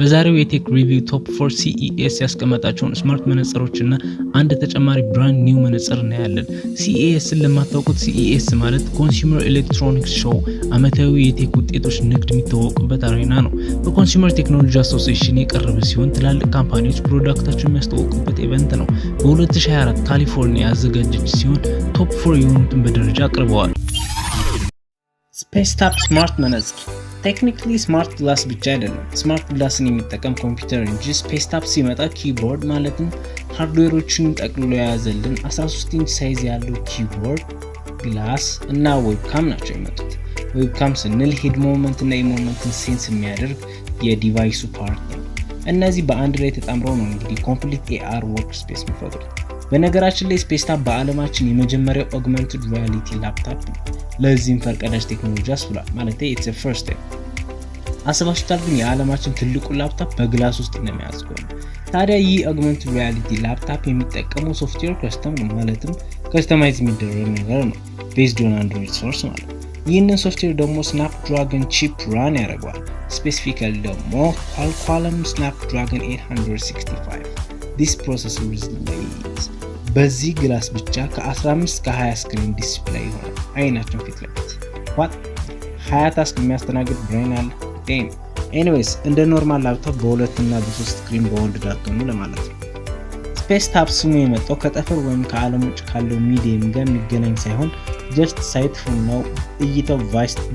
በዛሬው የ tech review top four CES ያስቀመጣቸውን smart መነጽሮች እና አንድ ተጨማሪ brand new መነጽር እናያለን። CES ን ለማታውቁት፣ CES ማለት Consumer Electronics Show፣ አመታዊ የ tech ውጤቶች ንግድ የሚተዋወቁበት arena ነው። በ Consumer Technology Association የቀረበ ሲሆን ትላልቅ company ዎች product ኣቸውን የሚያስተዋውቁበት event ነው። በ2024 ካሊፎርኒያ ያዘጋጀች ሲሆን top four የሆኑትን በደረጃ አቅርበዋል። Spacetop smart መነጽር technically smart glass ብቻ አይደለም፣ smart glass ን የሚጠቀም ኮምፒውተር እንጂ። Spacetop ሲመጣ keyboard ማለትም hardware ኦችን ጠቅልሎ የያዘልን 13 inch size ያለው keyboard፣ glass እና webcam ናቸው የመጡት። Webcam ስንል head movement እና eye movement ን sense የሚያደርግ የ device ኡ part ነው። እነዚህ በአንድ ላይ ተጣምረው ነው እንግዲህ complete AR workspace የሚፈጥሩት። በነገራችን ላይ Spacetop በዓለማችን የመጀመሪያው augmented reality laptop ነው። ለዚህም ፈርቀዳጅ ቴክኖሎጂ አስብሏል። ማለት it's first time። አስባችሁታል? ግን የዓለማችን ትልቁ ላፕታፕ በ glass ውስጥ እንደመያዝ ከሆነ ታዲያ ይህ augmented reality laptop የሚጠቀመው software custom ነው። ማለትም customize የሚደረግ ነገር ነው፣ based on Android source ማለት ነው። ይህንን ሶፍትዌር ደግሞ Snapdragon chip run ያደርገዋል። Specifically ደግሞ Qualcomm Snapdragon 865። This processor is lit። በዚህ glass ብቻ ከ15 እስከ 20 screen display ይሆናል አይናችን ፊት ለፊት። What? 20 task የሚያስተናግድ brain አለ። Anyways፣ እንደ normal laptop በሁለት እና በሶስት screen bound እንዳትሆኑ ለማለት ነው። Spacetop ስሙ የመጣው ከጠፈር ወይም ከዓለም ውጭ ካለው medium ጋር የሚገናኝ ሳይሆን just sightful ነው፣ እይታው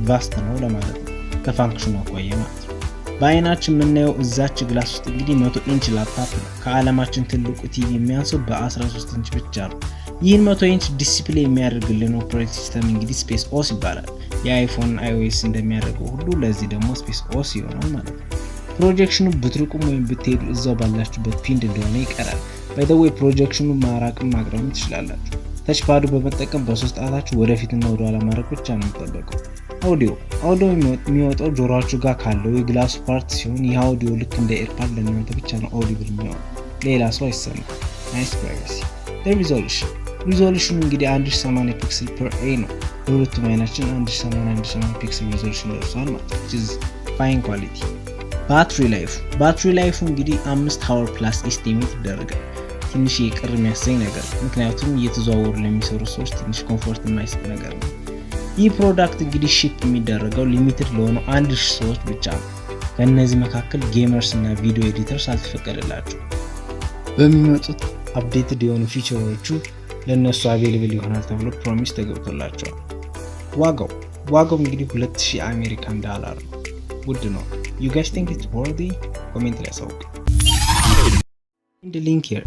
vast ነው ለማለት ነው። ከ function ኑ አኳያ ማለት ነው። በአይናችን የምናየው እዛች glass ውስጥ እንግዲህ 100 inch laptop ነው። ከዓለማችን ትልቁ ቲቪ የሚያንሰው በ13 ኢንች ብቻ ነው። ይህን 100 inch display የሚያደርግልን operating system እንግዲህ Space OS ይባላል። የ iPhone iOS እንደሚያደርገው ሁሉ ለዚህ ደግሞ Space OS ይሆናል ማለት ነው። Projection ኑ ብትርቁም ወይም ብትሄዱ እዛው ባላችሁበት pinned እንደሆነ ይቀራል። By the way፣ projection ኑ ማራቅም ማቅረብም ትችላላችሁ። Touchpad ኡ በመጠቀም በሶስት ጣታችሁ ወደፊትና ወደኋላ ማድረግ ብቻ ነው የሚጠበቀው። Audio የሚወጣው ጆሮአችሁ ጋር ካለው የ glass ኡ part ሲሆን ይህ አውዲዮ ልክ እንደ AirPod ለእናንተ ብቻ ነው audible የሚሆነው፣ ሌላ ሰው አይሰማም። Nice privacy። Resolution ኑ እንግዲህ 1080 pixel per eye ነው። ለሁለቱም አይናችን 1080 1080 pixel resolution ደርሷል ማለት ነው። Fine quality። Battery life ኡ እንግዲህ 5 hour plus estimate ይደረጋል። ትንሽ ቅር የሚያሰኝ ነገር፣ ምክንያቱም እየተዘዋወሩ ለሚሰሩ ሰዎች ትንሽ comfort የማይሰጥ ነገር ነው። ይህ product እንግዲህ ship የሚደረገው limited ለሆኑ 1000 ሰዎች ብቻ ነው። ከእነዚህ መካከል gamers እና video editors አልተፈቀደላቸው። በሚመጡት updated የሆኑ feature ኦቹ ለእነሱ available ይሆናል ተብሎ promise ተገብቶላቸዋል። ዋጋው እንግዲህ 2000 አሜሪካን ዳላር ነው። ውድ ነው። You guys think it's worthy? Comment ላይ አሳውቅ። MindLink Air።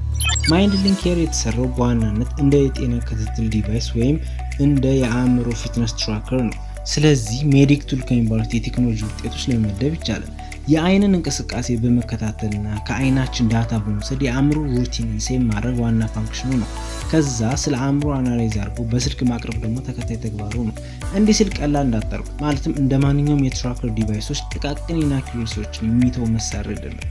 MindLink Air የተሰራው በዋናነት እንደ የጤና ክትትል device ወይም እንደ የአእምሮ fitness tracker ነው። ስለዚህ medic tool ከሚባሉት የቴክኖሎጂ ውጤቶች ለመመደብ ይቻላል። የአይንን እንቅስቃሴ በመከታተልና ከአይናችን data በመውሰድ የአእምሮ routine ን save ማድረግ ዋና function ኑ ነው። ከዛ ስለ አእምሮ analyze አድርጎ በስልክ ማቅረብ ደግሞ ተከታይ ተግባሩ ነው። እንዲህ ስል ቀላል እንዳታርጉ፣ ማለትም እንደ ማንኛውም የ tracker device ኦች ጥቃቅን inaccuracy ዎችን የሚተው መሳሪያ አይደለም።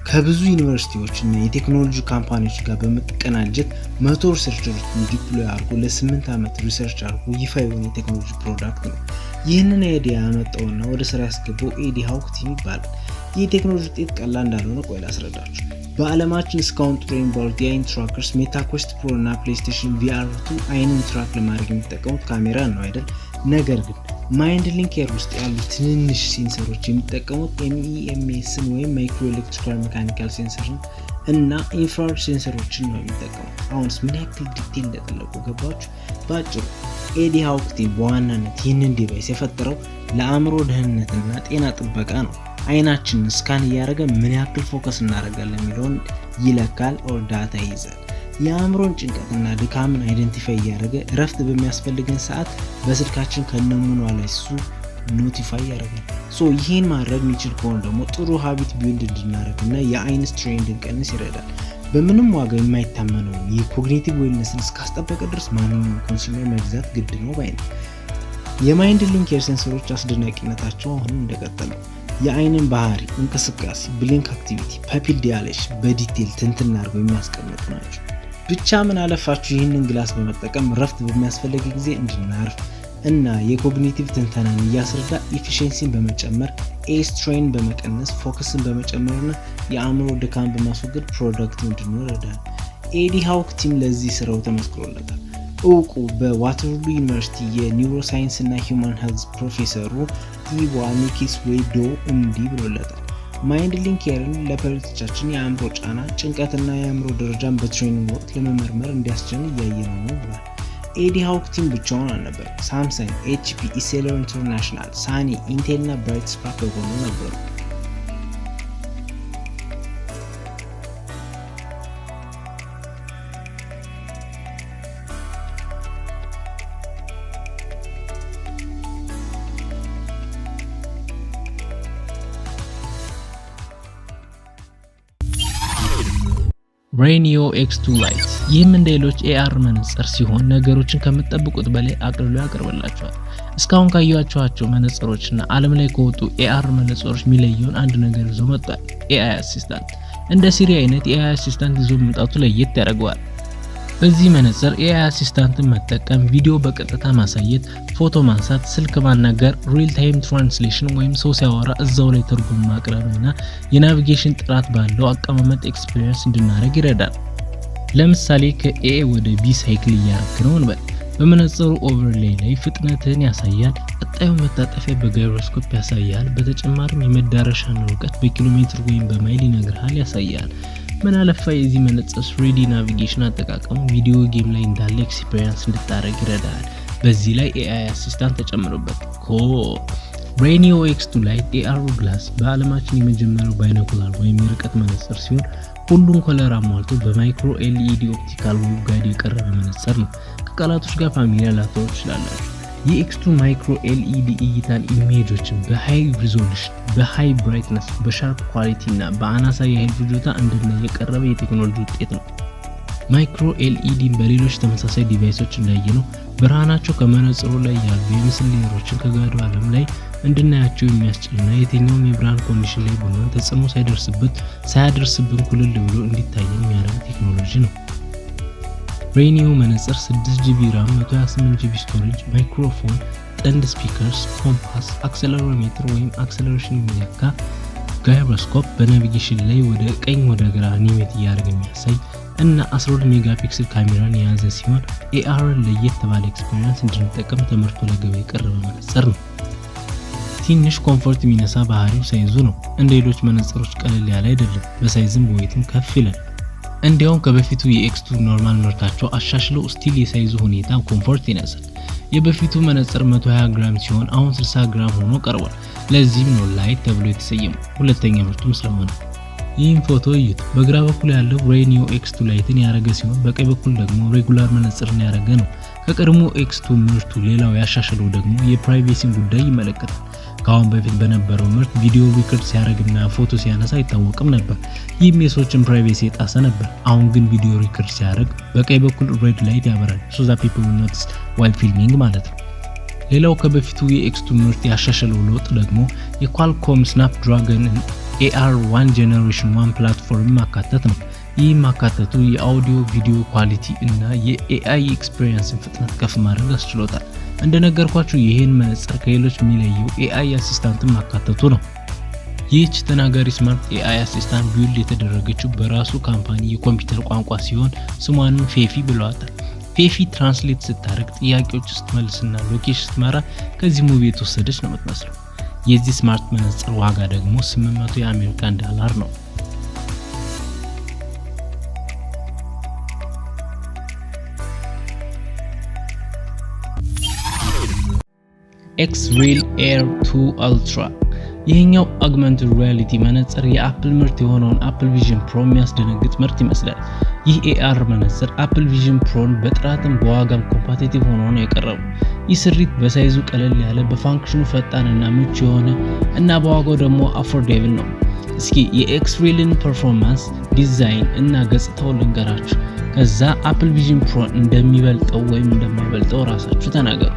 ከብዙ ዩኒቨርሲቲዎች እና የቴክኖሎጂ company ዎች ጋር በመቀናጀት 100 researcher ኦችን deploy አድርጎ ለ8 ዓመት research አድርጎ ይፋ የሆነ የቴክኖሎጂ product ነው። ይህንን idea ያመጣውና ወደ ስራ ያስገባው Eddie Hawk team ይባላል። ይህ የቴክኖሎጂ ውጤት ቀላል እንዳልሆነ ቆይ ላስረዳችሁ። በዓለማችን እስካሁን ጥሩ የሚባሉት የአይን trackers Meta Quest Pro እና PlayStation VR 2 አይንን track ለማድረግ የሚጠቀሙት ካሜራ ነው አይደል? ነገር ግን MindLink Air ውስጥ ያሉ ትንንሽ sensor ኦች የሚጠቀሙት MEMS ን ወይም micro electrical mechanical sensor ን እና infrared sensor ኦችን ነው የሚጠቀሙት። አሁንስ ምን ያክል detail እንደጠለቁ ገባችሁ? በአጭሩ Eddie Hawk team በዋናነት ይህንን device የፈጠረው ለአእምሮ ደህንነትና ጤና ጥበቃ ነው። አይናችንን scan እያደረገ ምን ያክል focus እናደርጋለን የሚለውን ይለካል or data ይይዛል። የአእምሮን ጭንቀትና ድካምን identify እያደረገ እረፍት በሚያስፈልገን ሰዓት በስልካችን ከነሙኗ ላይ እሱ notify ያደርጋል። So ይህን ማድረግ የሚችል ከሆነ ደግሞ ጥሩ habit build እንድናደርግ እና የአይን strain እንድንቀንስ ይረዳል። በምንም ዋጋ የማይታመነውን የ cognitive wellness ን እስካስጠበቀ ድረስ ማንኛውም consumer መግዛት ግድ ነው ባይ ነው። የ MindLink Air sensor ኦች አስደናቂነታቸው አሁንም እንደቀጠለ ነው። የአይንን ባህሪ፣ እንቅስቃሴ፣ blink activity፣ pupil dilation በ detail ትንትን አድርገው የሚያስቀምጡ ናቸው። ብቻ ምን አለፋችሁ ይህንን glass በመጠቀም ረፍት በሚያስፈልግ ጊዜ እንድናርፍ፣ እና የ cognitive ትንተናን እያስረዳ efficiency ን በመጨመር፣ eye strain በመቀነስ፣ focus ን በመጨመርና የአእምሮ ድካም በማስወገድ productive እንድንሆን ይረዳል። ኤዲ ሃውክ team ለዚህ ስራው ተመስክሮለታል። እውቁ በዋተርሉ ዩኒቨርሲቲ የ neuroscience እና human health ፕሮፌሰሩ ኢዋ ኒኪስ ዌዶ እንዲህ ብሎለታል። MindLink Air ን ለፓይለቶቻችን የአእምሮ ጫና፣ ጭንቀትና የአእምሮ ደረጃን በ training ወቅት ለመመርመር እንዲያስችለን እያየነው ነው ብሏል። ኤዲ ሃውክ team ብቻውን አልነበር። ሳምሰንግ፣ ኤችፒ፣ Essilor International፣ Sony፣ ኢንቴል እና Bright Spark ከጎኑ ነበሩ። RayNeo X2 Lite። ይህም እንደ ሌሎች AR መነጽር ሲሆን ነገሮችን ከምትጠብቁት በላይ አቅልሎ ያቀርብላችኋል። እስካሁን ካያችኋቸው መነጽሮችና ዓለም ላይ ከወጡ AR መነጽሮች የሚለየውን አንድ ነገር ይዞ መጥቷል። AI assistant። እንደ Siri አይነት የ AI assistant ይዞ መምጣቱ ለየት ያደርገዋል። በዚህ መነጽር AI assistant ን መጠቀም፣ ቪዲዮ በቀጥታ ማሳየት፣ ፎቶ ማንሳት፣ ስልክ ማናገር፣ real time translation ወይም ሰው ሲያወራ እዛው ላይ ትርጉም ማቅረብ እና የ navigation ጥራት ባለው አቀማመጥ experience እንድናደርግ ይረዳል። ለምሳሌ ከ A ወደ B cycle እያረክ ነው እንበል። በመነጽሩ overlay ላይ ፍጥነትህን ያሳያል። ቀጣዩን መታጠፊያ በ gyroscope ያሳያል። በተጨማሪም የመዳረሻን ርቀት በኪሎ ሜትር ወይም በማይል ይነግርሃል፣ ያሳያል። ምን አለፋ የዚህ መነጽር 3D navigation አጠቃቀሙ video game ላይ እንዳለ experience እንድታደርግ ይረዳል። በዚህ ላይ AI assistant ተጨምሮበት ኮ RayNeo X2 Lite AR glass በዓለማችን የመጀመሪያው binocular ወይም የርቀት መነጽር ሲሆን ሁሉን color አሟልቶ በ micro LED optical waveguide የቀረበ መነጽር ነው። ከቃላቶች ጋር familiar ላትሆኑ ትችላላችሁ። የ X2 micro LED እይታን image ኦችን በ high resolution፣ በ high brightness፣ በ sharp quality እና በአናሳ የኃይል ፍጆታ እንድናይ የቀረበ የቴክኖሎጂ ውጤት ነው። Micro LED ን በሌሎች ተመሳሳይ device ኦች እንዳየነው ብርሃናቸው ከመነጽሩ ላይ ያሉ የምስል layer ኦችን ከገሃዱ ዓለም ላይ እንድናያቸው የሚያስችልና የትኛውም የብርሃን condition ላይ ብንሆን ተጽዕኖ ሳይደርስበት ሳያደርስብን ኩልል ብሎ እንዲታይ የሚያደርግ ቴክኖሎጂ ነው። RayNeo መነጽር 6 GB RAM፣ 128 GB storage፣ ማይክሮፎን፣ ጥንድ speakers፣ compass፣ accelerometer ወይም acceleration የሚለካ gyroscope፣ በ navigation ላይ ወደ ቀኝ ወደ ግራ animate እያደረገ የሚያሳይ እና 12 megapixel ካሜራን የያዘ ሲሆን AR ን ለየት ባለ experience እንድንጠቀም ተመርቶ ለገበያ የቀረበ መነጽር ነው። ትንሽ comfort የሚነሳ ባህሪው size ኡ ነው። እንደ ሌሎች መነጽሮች ቀለል ያለ አይደለም። በ size ም በ weight ም ከፍ ይላል። እንዲያውም ከበፊቱ የ X2 normal ምርታቸው አሻሽለው still የ size ኡ ሁኔታ comfort ይነሳል። የበፊቱ መነጽር 120 ግራም ሲሆን አሁን 60 ግራም ሆኖ ቀርቧል። ለዚህም ነው Lite ተብሎ የተሰየመው፣ ሁለተኛ ምርቱም ስለሆነ። ይህም ፎቶ እዩት። በግራ በኩል ያለው RayNeo X2 Lite ን ያረገ ሲሆን በቀኝ በኩል ደግሞ regular መነጽርን ያረገ ነው። ከቀድሞ X2 ምርቱ ሌላው ያሻሸለው ደግሞ የ privacy ን ጉዳይ ይመለከታል። ከአሁን በፊት በነበረው ምርት ቪዲዮ record ሲያደርግና ፎቶ ሲያነሳ አይታወቅም ነበር። ይህም የሰዎችን privacy የጣሰ ነበር። አሁን ግን ቪዲዮ record ሲያደርግ በቀኝ በኩል red light ያበራል፣ so that people notice while filming ማለት ነው። ሌላው ከበፊቱ የ X2 ምርት ያሻሸለው ለውጥ ደግሞ የ Qualcomm Snapdragon AR 1 generation 1 platform ማካተት ነው። ይህ ማካተቱ የ audio video quality እና የ AI experience ን ፍጥነት ከፍ ማድረግ አስችሎታል። እንደነገርኳችሁ ይህን መነጽር ከሌሎች የሚለየው AI assistant ን ማካተቱ ነው። ይህች ተናጋሪ smart AI assistant build የተደረገችው በራሱ company የኮምፒውተር ቋንቋ ሲሆን ስሟንም ፌፊ ብለዋታል። ፌፊ translate ስታደርግ፣ ጥያቄዎች ስትመልስና location ስትመራ ከዚህ movie የተወሰደች ነው የምትመስለው። የዚህ smart መነጽር ዋጋ ደግሞ 800 የአሜሪካን ዶላር ነው። Xreal Air 2 Ultra። ይህኛው augmented reality መነጽር የ Apple ምርት የሆነውን Apple Vision Pro የሚያስደነግጥ ምርት ይመስላል። ይህ AR መነጽር Apple Vision Pro ን በጥራትም በዋጋም competitive ሆኖ ነው የቀረበው። ይህ ስሪት በ size ኡ ቀለል ያለ፣ በ function ኑ ፈጣንና ምቹ የሆነ እና በዋጋው ደግሞ affordable ነው። እስኪ የ Xreal ን performance፣ ዲዛይን እና ገጽታው ልንገራችሁ። ከዛ Apple Vision Pro እንደሚበልጠው ወይም እንደማይበልጠው ራሳችሁ ተናገሩ።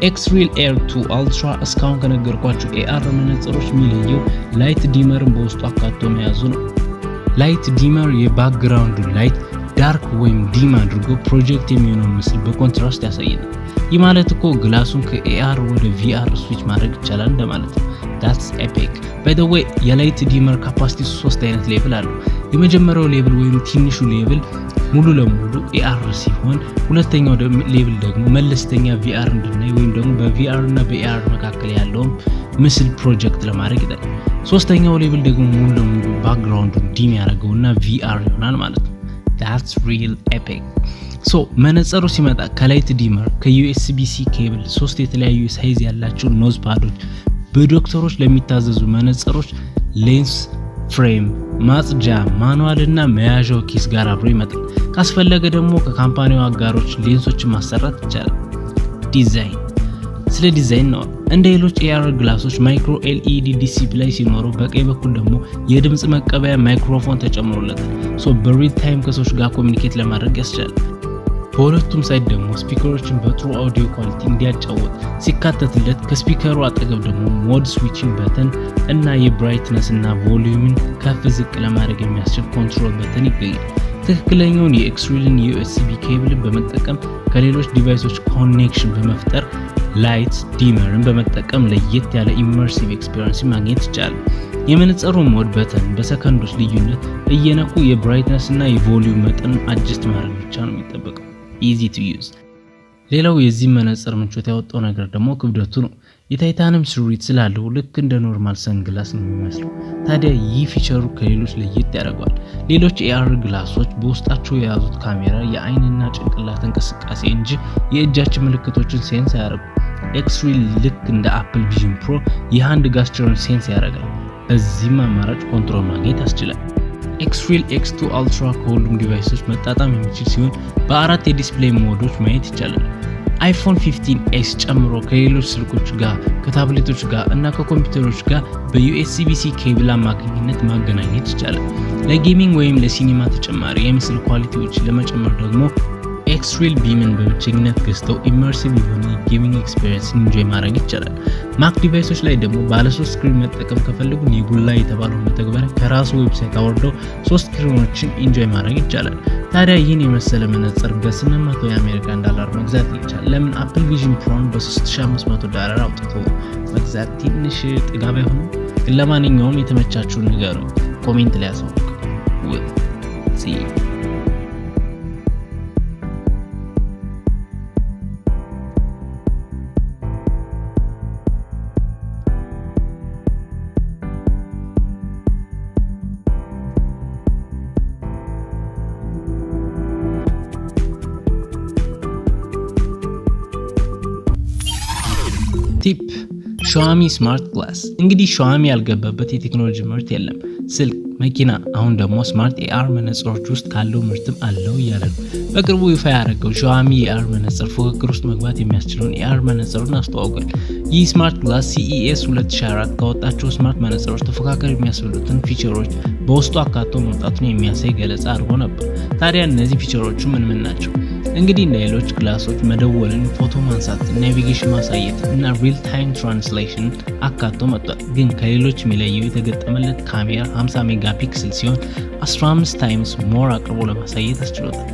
Xreal Air 2 Ultra እስካሁን ከነገርኳችሁ AR መነጽሮች የሚለየው light dimmer ን በውስጡ አካቶ መያዙ ነው። Light dimmer የ background ኡ light dark Dark ወይም dim አድርጎ ፕሮጀክት የሚሆነውን ምስል በ contrast ያሳየናል። ይህ ማለት እኮ glass ኡን ከ AR ወደ VR switch ማድረግ ይቻላል እንደማለት ነው። That's epic። By the way፣ የ light dimmer capacity ሶስት አይነት level አለው። የመጀመሪያው level ወይም ትንሹ level ሙሉ ለሙሉ AR ሲሆን ሁለተኛው level ደግሞ መለስተኛ VR እንድናይ ወይም ደግሞ በ VR እና በ AR መካከል ያለውን ምስል ፕሮጀክት ለማድረግ ይጠቅማል። ሶስተኛው level ደግሞ ሙሉ ለሙሉ background ኡን dim ያደርገውና VR ይሆናል ማለት ነው። That's real epic። So መነጽሩ ሲመጣ ከ light dimmer፣ ከ USB-C cable፣ ሶስት የተለያዩ size ያላቸው nose pad ኦች፣ በዶክተሮች ለሚታዘዙ መነጽሮች፣ lens frame፣ ማጽጃ፣ manual እና መያዣው ኬስ ጋር አብሮ ይመጣል። ካስፈለገ ደግሞ ከ company ው አጋሮች ሌንሶችን ማሰራት ይቻላል። ዲዛይን፣ ስለ ዲዛይን ነው። እንደ ሌሎች AR glass ኦች micro LED display ሲኖረው በቀኝ በኩል ደግሞ የድምፅ መቀበያ ማይክሮፎን ተጨምሮለታል። So በ real time ከሰዎች ጋር communicate ለማድረግ ያስችላል። በሁለቱም side ደግሞ speaker ኦችን በጥሩ audio quality እንዲያጫወት ሲካተትለት ከ speaker ኡ አጠገብ ደግሞ mode switching button እና የ brightness እና volume ን ከፍ ዝቅ ለማድረግ የሚያስችል control button ይገኛል። ትክክለኛውን የ Xreal ን የ USB cable ን በመጠቀም ከሌሎች device ኦች connection በመፍጠር light dimmer ን በመጠቀም ለየት ያለ immersive experience ማግኘት ይቻላል። የመነጽሩ mode button በሰከንዶች ልዩነት እየነኩ የ brightness እና የ volume መጠን adjust ማድረግ ብቻ ነው የሚጠበቀው። Easy to use። ሌላው የዚህ መነጽር ምቾት ያወጣው ነገር ደግሞ ክብደቱ ነው። የ titanium ስሪት ስላለው ልክ እንደ normal sunglass ነው የሚመስለው። ታዲያ ይህ feature ኡ ከሌሎች ለየት ያደርገዋል። ሌሎች AR glass ኦች በውስጣቸው የያዙት ካሜራ የአይንና ጭንቅላት እንቅስቃሴ እንጂ የእጃችን ምልክቶችን sense አያደርጉም። Xreal ልክ እንደ Apple Vision Pro የ hand gesture ን sense ያደርጋል። በዚህም አማራጭ control ማግኘት ያስችላል። Xreal X2 Ultra ከሁሉም device ኦች መጣጣም የሚችል ሲሆን በአራት የ display mode ኦች ማየት ይቻላል። iPhone 15 S ጨምሮ ከሌሎች ስልኮች ጋር፣ ከታብሌቶች ጋር እና ከኮምፒውተሮች ጋር በ USB-C cable አማካኝነት ማገናኘት ይቻላል። ለ gaming ወይም ለሲኒማ ተጨማሪ የምስል quality ዎች ለመጨመር ደግሞ Xreal Beam ን በብቸኝነት ገዝተው immersive የሆነ የ gaming experience enjoy ማድረግ ይቻላል። Mac device ኦች ላይ ደግሞ ባለሶስት screen መጠቀም ከፈለጉ Nebula የተባለው መተግበሪያ ከራሱ website አወርደው ሶስት screen ኦችን enjoy ማድረግ ይቻላል። ታዲያ ይህን የመሰለ መነጽር በ800 የአሜሪካን ዶላር መግዛት ይቻላል። ለምን Apple Vision Pro ን በ3500 ዶላር አውጥቶ መግዛት ትንሽ ጥጋብ አይሆንም? ግን ለማንኛውም የተመቻችሁን ንገሩኝ፣ comment ላይ አሳውቁ። We'll see። Tip፣ Xiaomi smart glass። እንግዲህ Xiaomi ያልገባበት የቴክኖሎጂ ምርት የለም። ስልክ፣ መኪና፣ አሁን ደግሞ smart AR መነጽሮች ውስጥ ካለው ምርትም አለው እያለ ነው። በቅርቡ ይፋ ያደረገው Xiaomi የ AR መነጽር ፉክክር ውስጥ መግባት የሚያስችለውን AR መነጽሩን አስተዋውቋል። ይህ smart glass CES 2024 ካወጣቸው smart መነጽሮች ተፎካካሪ የሚያስብሉትን feature ኦች በውስጡ አካቶ መምጣቱን የሚያሳይ ገለጻ አድርጎ ነበር። ታዲያ እነዚህ feature ኦቹ ምን ምን ናቸው? እንግዲህ እንደ ሌሎች glass ኦች መደወልን፣ ፎቶ ማንሳት፣ navigation ማሳየት እና real time translation አካቶ መጥቷል። ግን ከሌሎች የሚለየው የተገጠመለት ካሜራ 50 megapixel ሲሆን 15 times more አቅርቦ ለማሳየት አስችሎታል።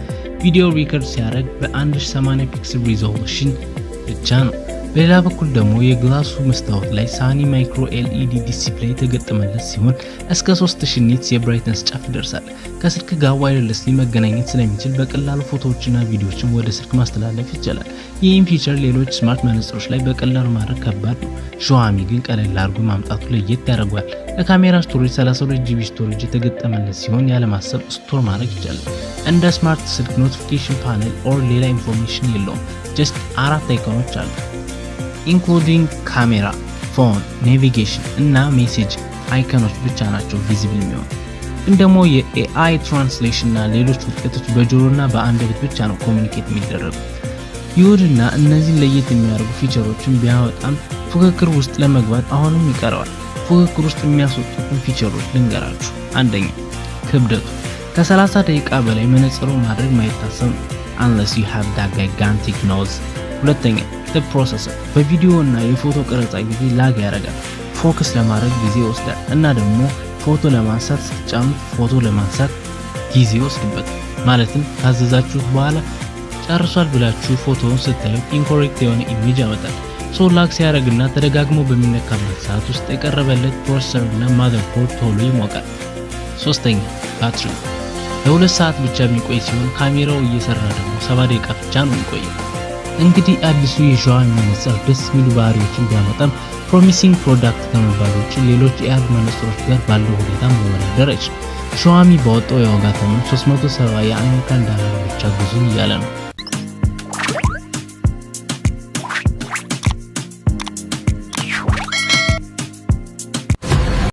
ቪዲዮ record ሲያደርግ በ1080 pixel resolution ብቻ ነው። በሌላ በኩል ደግሞ የ glass ኡ መስታወት ላይ Sunny micro LED display የተገጠመለት ሲሆን እስከ 3000 nits የ brightness ጫፍ ይደርሳል። ከስልክ ጋር wirelessly መገናኘት ስለሚችል በቀላሉ ፎቶዎችና ቪዲዮዎችን ወደ ስልክ ማስተላለፍ ይቻላል። ይህም feature ሌሎች smart መነጽሮች ላይ በቀላሉ ማድረግ ከባድ ነው። Xiaomi ግን ቀለል አድርጎ ማምጣቱ ለየት ያደርገዋል። ለካሜራ storage 32 GB storage የተገጠመለት ሲሆን ያለማሰብ store ማድረግ ይቻላል። እንደ smart ስልክ notification panel or ሌላ information የለውም። Just አራት icon ኦች አሉ፣ including ካሜራ፣ phone፣ navigation እና message icon ኦች ብቻ ናቸው visible የሚሆኑ። ግን ደግሞ የ AI translation እና ሌሎች ውጤቶች በጆሮና በአንደበት ብቻ ነው communicate የሚደረጉ። ይሁንና እነዚህን ለየት የሚያደርጉ feature ኦችን ቢያወጣም ፉክክር ውስጥ ለመግባት አሁንም ይቀረዋል። ፉክክር ውስጥ የሚያስወጡትን feature ኦች ልንገራችሁ። አንደኛ፣ ክብደቱ። ከ30 ደቂቃ በላይ መነጽሩ ማድረግ ማይታሰብ ነው፣ unless you have that gigantic nose። ሁለተኛ፣ processor በቪዲዮ እና የፎቶ ቀረጻ ጊዜ lag ያደርጋል። Focus ለማድረግ ጊዜ ይወስዳል እና ደግሞ ፎቶ ለማንሳት ስትጫኑት ፎቶ ለማንሳት ጊዜ ይወስድበታል። ማለትም ካዘዛችሁት በኋላ ጨርሷል ብላችሁ ፎቶውን ስታዩት incorrect የሆነ image ያመጣል። So lag ሲያደርግና ተደጋግሞ በሚነካበት ሰዓት ውስጥ የቀረበለት processor እና motherboard ቶሎ ይሞቃል። ሶስተኛ፣ ባትሪ ለ2 ሰዓት ብቻ የሚቆይ ሲሆን ካሜራው እየሰራ ደግሞ 70 ደቂቃ ብቻ ነው የሚቆየው። እንግዲህ አዲሱ የ Xiaomi መነጽር ደስ የሚሉ ባህሪዎችን ቢያመጣም promising product ከመባል ውጭ ሌሎች የ AR መነጽሮች ጋር ባለው ሁኔታ መወዳደር አይችልም። Xiaomi ባወጣው የዋጋ ተመን 370 የአሜሪካን ዶላር ብቻ ግዙ እያለ ነው።